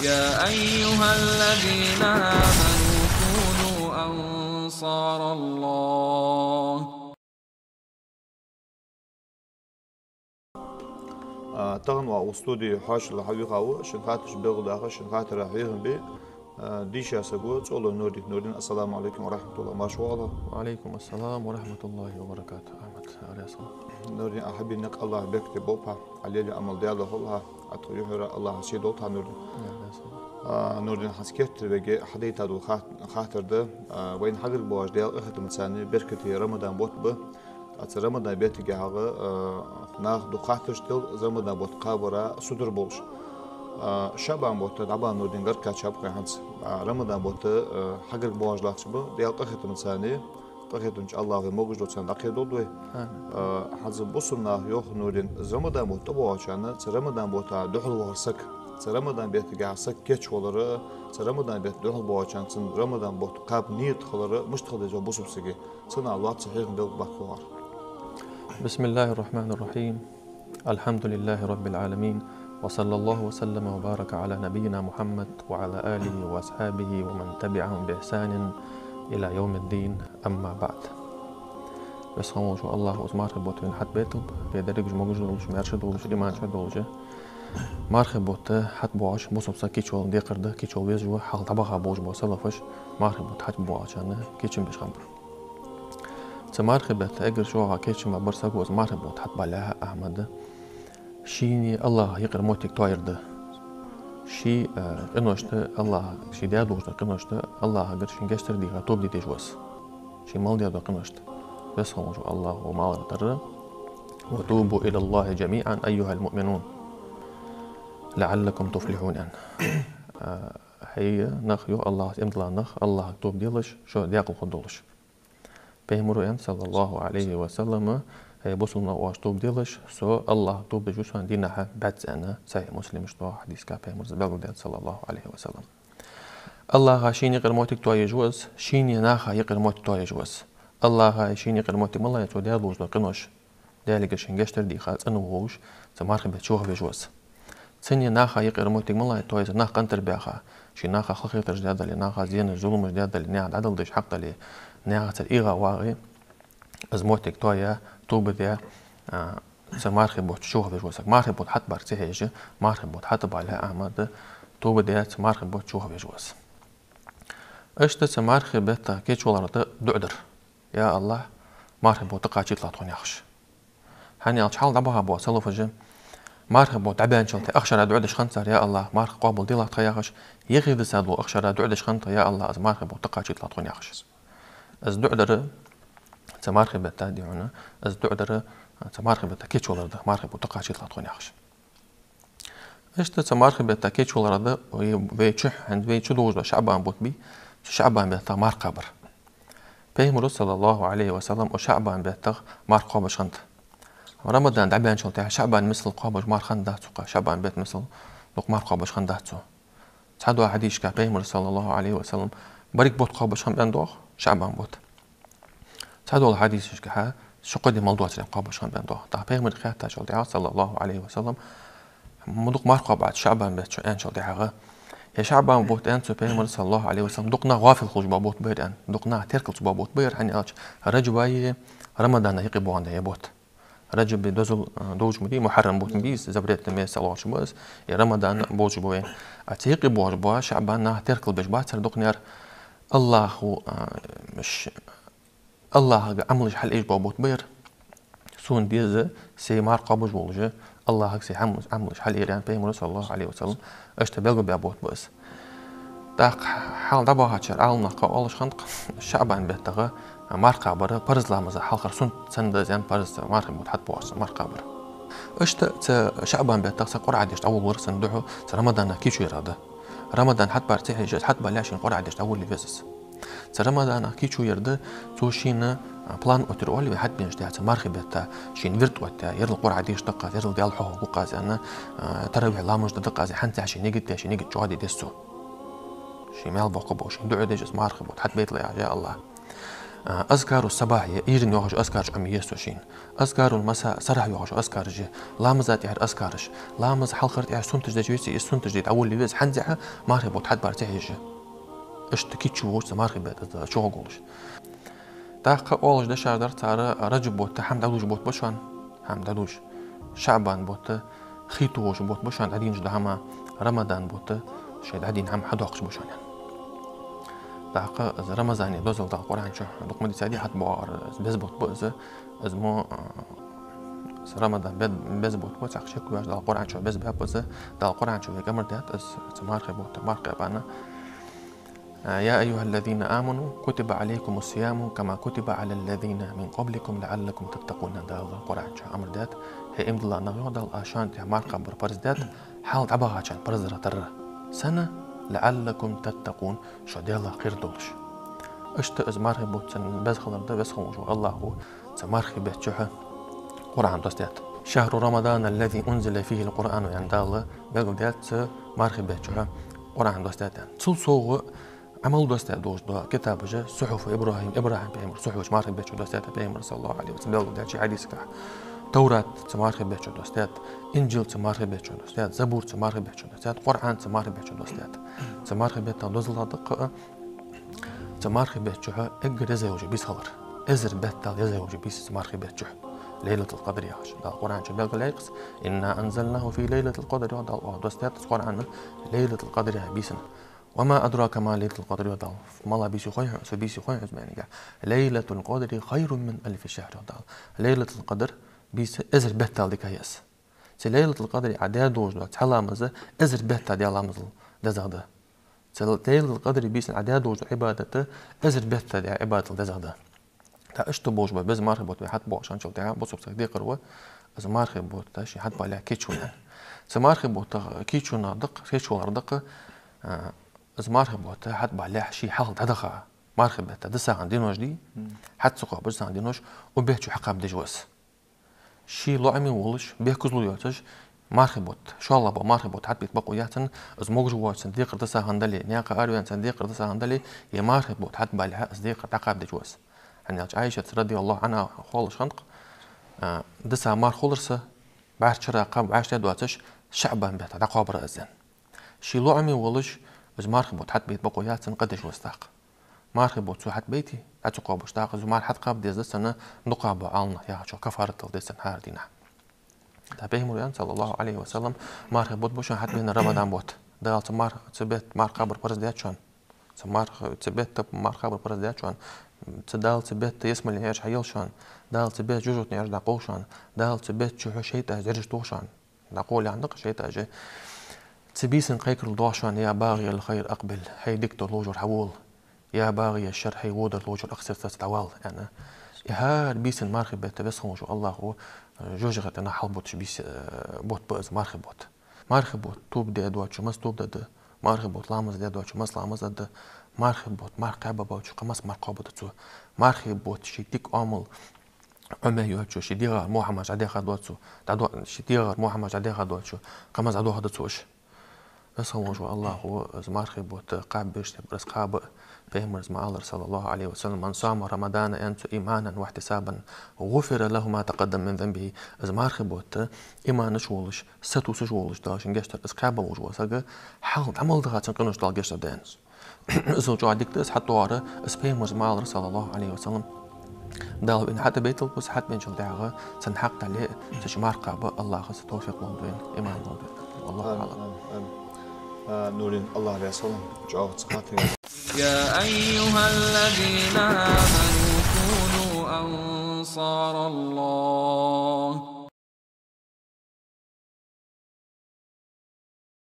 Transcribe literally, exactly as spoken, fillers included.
يا أيها الذين آمنوا كونوا أنصار الله. А, тахан вай укх студе хьоашалгӀа хьавийха ва, шун хаттараш белгалдаха, шун хаттараш хьехам бе, а, дийша саг ва, ЦӀолой Нурдин. Нурдин, ассаламу Ӏалайкум ва рахьматуллахӀ. Марша воагӀалва. Ва Ӏалайкум ассалам ва рахьматуллахӀи ва баракатухӀ, Ахьмад. Ареса. Нурдин, Ӏа хьабена никъ АллахӀа беркате болба хьа, Ӏа лелаеш Ӏамал Даьла долда хьа, Ӏа тхо юххера АллахӀа сий долда хьа, Нурдин. Ареса. А, Нурдин, хӀанз керттера вайга хьадайта дола хат-, хаттар да, а, вайна хьагарга боагӀаш Даьла къахетамца беркате Рамадан бутт ба. ТӀаккха цу Рамадан беттагахьа, а, наха дукха хаттараш дел, из Рамадан бутт кхабара судара болаш. А, ШаӀбан бутт дӀабаха, Нурдин, гарга кхаьчаб вай хӀанз. А, Рамадан бутт, а, хьагарга боагӀаш латташ ба, Даьла къахетамца, къахетамча АллахӀа вай могаш дола царна дӀакхоачадолда вай. Амин. А, хӀанз бусалба наха йоах, Нурдин, из Рамадан бутт тӀабоагӀача хана, цу Рамадан бутта духьал вахар саг, цу Рамадан беттагахьа саг кийчвалар, цу Рамадан бетта духьал боагӀача хана цун Рамадан бутт кхаба нийят хилар мишта хила деза бусалба сага? Цунах лоацца хьехам белгалбаккха вар. بسم الله الرحمن الرحيم. الحمد لله رب العالمين. وصلى الله وسلم وبارك على نبينا محمد وعلى آله وأصحابه ومن تبعهم بإحسان إلى يوم الدين. أما بعد. Веза хинна волча АллахӀа из мархий бутт вайна хьатӀабайталба, вай деррига могаш долаш, маьрша долаш, иман чу долаш. Мархий бутт хьатӀабоагӀаш, бусалба саг кийчвала декхар да, кийчвала везаш ва, хьалха дӀабаха болаш бола салафаш мархий бутт хьатӀабоагӀача хана кийчам беш хиннаб. Цу мархий бетта эггара чӀоагӀа кийчам баьбар саго из мархий бутт хьатӀабалехьа, Ахьмад, шийна АллахӀа юкъера моттиг тоаяр да. Ший, э, къиношта АллахӀа, ший даь долча къиношта АллахӀагара шийна гешт дар дийха тоба де дезаш ва из. Ший мел даь долча къиношта. Веза хинна волча АллахӀа ма аллара: «وتوبوا إلى الله جميعا أيها المؤمنون لعلكم تفلحون», аьнна. Э, хӀай нах, йоах АллахӀа, иман дилла нах, АллахӀага тоба делаш, шо даькъала хургдолаш. Пайхамара аьннад, саллаллахӀу Ӏалайхи ва саллам: «ХӀай бусалба нах, оаш тоба делаш, со АллахӀага тоба деш ва сона дийнахьа бӀаьзза», аьнна, Сахьихь Муслима чу доагӀача хьадисагахьа Пайхамара из белгалдаьд, саллаллахӀу Ӏалайхи ва саллам. АллахӀа шийна юкъера моттиг тоаеш ва из, шийна наха юкъера моттиг тоаеш ва из. АллахӀа шийна юкъера моттиг мала я, цо даь долаш дола къинош, Даьлагара шийна гешт дар дийха, цӀена волаш, цу мархий бетта чувахавеш ва из. Цунна наха юкъера моттиг мала я, то есть нах къинтӀера баьха, ше наха халахетараш даь дале, наха зенаш, зуламаш даь дале, наьха дӀадала дезаш хьакъ дале, наьха цар эгӀа вагӀе, из моттиг тоаяь, тоба даь, а, цу мархий бутта чувахавеш ва из. Мархий бутт хьатӀабар ца хьежа, мархий бутт хьатӀабалехьа, Ахьмад, тоба даь, цу мархий бутта чувахавеш ва из. Иштта цу мархий бетта кийчвалар да дуӀа дар. «Я АллахӀ, мархий бутт кхоачийталахь тхона», яхаш. ХӀана аьлча хьалха дӀабаха бола салафаша мархий бутт дӀабаьнначул тӀехьагӀа ах шера дуӀа деш хиннад цар: «Я АллахӀ, марха къоабалделахь тха», яхаш, юхедиса дола ах шера дуӀа деш хиннад: «Я АллахӀ, из мархий бутт кхоачийталахь тхона», яхаш. Из дуӀа дар цу мархий бетта, дий хьона, из дуӀа дар цу мархий бетта кийчвалар да, мархий бутт кхоачийталахь тхона, яхаш. Иштта цу мархий бетта кийчвалар да вай, вай чу, хӀанз вай чу долаш дола ШаӀбан бутт бий, цу ШаӀбан бетта марха кхабар. Пайхамара, саллаллахӀу Ӏалайхи ва саллам, укх ШаӀбан бетта марха кхоабаш хиннад. Рамадан дӀабаьнначул тӀехьагӀа ШаӀбан миссел кхоабаш марха хиннадац цо, укх ШаӀбан бетта миссел дукха марха кхоабаш хиннадац цо. Цхьадолча хьадисашка Пайхамара, саллаллахӀу Ӏалайхи ва саллам, беррига бутт кхоабаш хиннаб аьнна доагӀа, ШаӀбан бутт. Цхьадолча хьадисашка ши-кхо ди мел доацар аьнна кхоабаш хиннаб аьнна доагӀа. ТӀаккха Пайхамарга хаьттачул тӀехьагӀа, саллаллахӀу Ӏалайхи ва саллам, ма дукха марха кхоаб Ӏа ШаӀбан бетта чу аьнначул тӀехьагӀа, ер ШаӀбан бутт, аьннад цо Пайхамара, саллаллахӀу Ӏалайхи ва саллам, дукха нах гӀафил хулаш бола бутт ба ер, аьнна, дукха наха теркалца бола бутт ба ер, хӀана аьлча Раджабаи Рамадана юкъе боагӀандаь я бутт. Раджаба дозал, а, долаш ма дий, Мухьаррам бутт ма бий из, запретный месяц лоацаш ба из, е Рамадан болаш ба вай. А цу юкъе боагӀаш бола ШаӀбан наха теркал беш бацар дукха нер. АллахӀа, а, ш-, АллахӀага Ӏамалаш хьалъеш бола бутт ба ер. Сона деза сай марха кхоабаш волаш, АллахӀага сай хӀама-, Ӏамалаш хьалъер, аьннад Пайхамара, саллаллахӀу Ӏалайхи ва саллам, иштта белгалбаь бутт ба из. ТӀаккха хьалха дӀабахача Ӏаламнаха оалаш хиннад-кх, ШаӀбан беттагӀа марха кхабар парз ламаза хьалхара суннат санна да из, аьнна, парз мархий бутт хьатӀабоагӀача марха кхабар. Иштта цу ШаӀбан беттагӀа саг Къуръан деш дӀаволавалар, цунна духьал цу Рамадана кийчо яр да. Рамадан хьатӀабар ца хьежа, из хьатӀабалехьа шийна Къуръан деш дӀаволавала веза из. Цу Рамадана кийчо яр да, цо шийна, а, план оттаяр оал вай, хьатӀабеначул тӀехьагӀа цу мархий бетта шийна вирд оттаяь, ерал Къуръан деша даккха из, ерал Даьла хьоахаваргва-кх аз аьнна, а, таравихь ламаз де даккха аз аьнна, хӀанз цхьа шийна нигат даь, шийна нигат чӀоагӀде деза цо. Ший маьл боккха бола, шийна дуӀа деш, из мархий бутт хьатӀабайталахь, я АллахӀ. А, азкару сабахь я, ийрча йоагӀаш азкараш Ӏомае еза цо шийна. Азкарул масаъ, сарахь йоагӀаш азкараш я. Ламаза тӀехьара азкараш. Ламаз хьалхара тӀехьара суннаташ деш веце, из суннаташ дийта Ӏоволле веза. ХӀанзехьа мархий бутт хьатӀабар ца хьежаш. Иштта кийчо волаш цу мархий бетта чугӀоргволаш. ТӀаккха оалаш дешаш дар цар: Раджаб бутт хӀама дӀалуш бутт ба шоана, хӀама дӀалуш. ШаӀбан бутт хий тохаш бутт ба шоана, дӀадийна дола хӀама, Рамадан бутт шоай дӀадийна хӀама хьадоаккхаш ба шоана. ТӀаккха из Рамазана дозал Дала Къуръан чу дукха ма дийцадий, хьатӀабоагӀар из беза бутт ба из, из мо, а, из Рамадан бе-, беза бутт ба, цхьаккха шек ца йоацаш Дала Къуръан чу беза баьб из, Дала Къуръан чу вайга амар даьд из, цу мархий бутт марха кхаьбана. يا أيها الذين آمنوا كتب عليكم الصيام كما كتب على الذين من قبلكم لعلكم تتقون. Дала Къуръан чу амар даьд: хӀай иман дилла нах, йоах Дала, аз шоана тӀа марха кхабар парз даьд, хьалха дӀабахачарна парз дар тара. Сенна? لعلكم تتقون, шо Даьлах кхера долаш. Иштта из мархий бутт цун беза хилар да, Веза хинна волча АллахӀа цу мархий бетта чухь Къуръан доссадаьд. شهر رمضان الذي أنزل فيه القرآن, аьнна, Дала белгалдаьд цу мархий бетта чухь Къуръан доссадаьд аьнна. Цул совгӀа Ӏамал доссадаь долаш да китабаш, сухьуфу ИбрахӀим, ИбрахӀим пайхамара сухьуфаш мархий бетта чу доссадаьд пайхамара, саллаллахӀу Ӏалайхи ва саллам, белгалдаьд ший хьадисагахь. Таврат цу мархий бетта чу доссадаьд, Инжил цу мархий бетта чу доссадаьд, Забур цу мархий бетта чу доссадаьд, Къуръан цу мархий бетта чу доссадаьд. Цу мархий бетта дозал да-кх, цу мархий бетта чухь эггара еза йолча бийса хилар. Эзар бетта еза йолча бийса цу мархий бетта чухь. Лайлатул Къадр яхаш. Дала Къуръан чу белгалъяьй-кх из: إنا أنزلناه في ليلة القدر, йоах Дала, оаха доссадаьд из Къуръан Лайлатул Къадр яхача бийсан. وما أدراك ما ليلة القدر, йоах Дала. МалагӀа бийса я хой хьона, цу бийсан хой хьона из, аьнна. ليلة القدر خير من ألف شهر, йоах Дала. Лайлатул Къадр бийса эзар бетта дика я из. Цу Лайлатул Къадре Ӏа даь долаш дола цхьа ламаз эзар бетта даь ламазал дезагӀа да. Цу Лайлатул Къадре бийсан Ӏа даь долаш дола Ӏибадат эзар бетта даь Ӏибадатал дезагӀа да. ТӀаккха иштта болаш ба беза мархий бутт вай хьатӀабоагӀаш хинначул тӀехьагӀа, бусалба сага декхар ва, из мархий бутт ший хьатӀабалалехь кийчо. Цу мархий бутт кийчо да-кх, кийчо хилар да-кх, а, из мархий бутт хьатӀабалалехь ший хьалха дӀадаха мархий бетта дисагӀа денош дий, хьатӀа ца кхоабаш дисагӀа денош, укх бетта чу хьакхаба дезаш ва из. Ший лоӀаме волаш, бехказло йоацаш, мархий бутт, шоллагӀа бола мархий бутт хьатӀабайта бокъо яц цун, из могаш воацаш цун декхар дисагӀа дале, наькъа араваьнна цун декхар дисагӀа дале, е мархий бутт хьатӀабалалехь из декхар дӀакхаба дезаш ва из. ХӀана аьлча Ӏайшата, радияллахӀу Ӏанха, хоалаш хиннад-кх, а, диса марха хулар са, бӀаьрчара кхаба вӀаштӀехьа доацаш, ШаӀбан бетта дӀакхоабар аз, аьнна. Ший лоӀаме волаш, из мархий бутт хьатӀабайта бокъо яц цун, кхаба дезаш ва из тӀаккха. Мархий бутт цо хьатӀабайте, дӀа ца кхоабаш, тӀаккха из марха хьатӀакхаба деза цунна, дукхагӀбола Ӏаламнаха яхачох, каффарат дала деза цунна хӀара дийнахьа. ТӀаккха пайхамара аьннад, саллаллахӀу Ӏалайхи ва саллам, мархий бутт ба шоана хьатӀабаьнна Рамадан бутт. Дала цу мар-, цу бетта марха кхабар парз даьд шоана. Цу марха, цу бетта марха кхабар парз даьд шоана. Цу Дала цу бетта ялсмален аьржа хьаелл шоана. Дала цу бетта жожагӀатен аьржа дӀакъовл шоана. Дала цу бетта чухь шайтӀаш зераш тох шоана. ДӀакъовл яхар да-кх шайтӀаша. Цу бийсан кхайкарал доах шоана: يا باغي الخير أقبل, хӀай дика дар ловзар, хьавола. يا باغي الشر, хӀай во дар ловзар, أقصر, саца дӀавала, аьнна. Из хӀара бийсан мархий бетта Веза хинна волча АллахӀа, э, жожагӀатен нах хьалбуташ бийс-, э, бутт ба из мархий бутт. Мархий бутт тоба даь доацачо массане тоба дергда. Мархий бутт ламаз даь доацачо массане ламаз дергда. Мархий бутт марха кхаьба боацачо кхы массане марха кхоабаргда цо. Мархий бутт ший дика Ӏамал Ӏомадаь йоацачо, ший дегӀа во хӀамаш дӀадаьха доацачо, дӀадо-, ший дегӀа во хӀамаш дӀадаьха доацачо, кхы массане дӀадоахаргда цо уж. Веза хинна волча АллахӀа из мархий бутт кхаба безаш тайпара из кхаба, пайхамара ма аллара, саллаллахӀу Ӏалайхи ва саллам: من صام رمضان, аьннад цо, إيمانا واحتسابا غفر له ما تقدم من ذنبه. Из мархий бутт иманца волаш, сатувсаш волаш, Дала шийна гешт дар, из кхаьба волаш вола саг, хьалха дӀа мел даьха цун къинош Дала гешт дергда, аьнна. Иззал чӀоагӀа дика да из хьатӀадоагӀар, из пайхамара ма аллара, саллаллахӀу Ӏалайхи ва саллам. Дала вайна хьатӀабайталба из, хьатӀабаьнначул тӀехьагӀа цун хьакъ дале, цу чу марха кхаба АллахӀа цу тӀехьа товфикъ лолда вайна, иман лолда вайна. Валлаху аӀлам. Амин, амин. А, Нурин, АллахӀ раьза хилва, чӀоагӀа цхьа хаттар. يا أيها الذين آمنوا كونوا أنصار الله.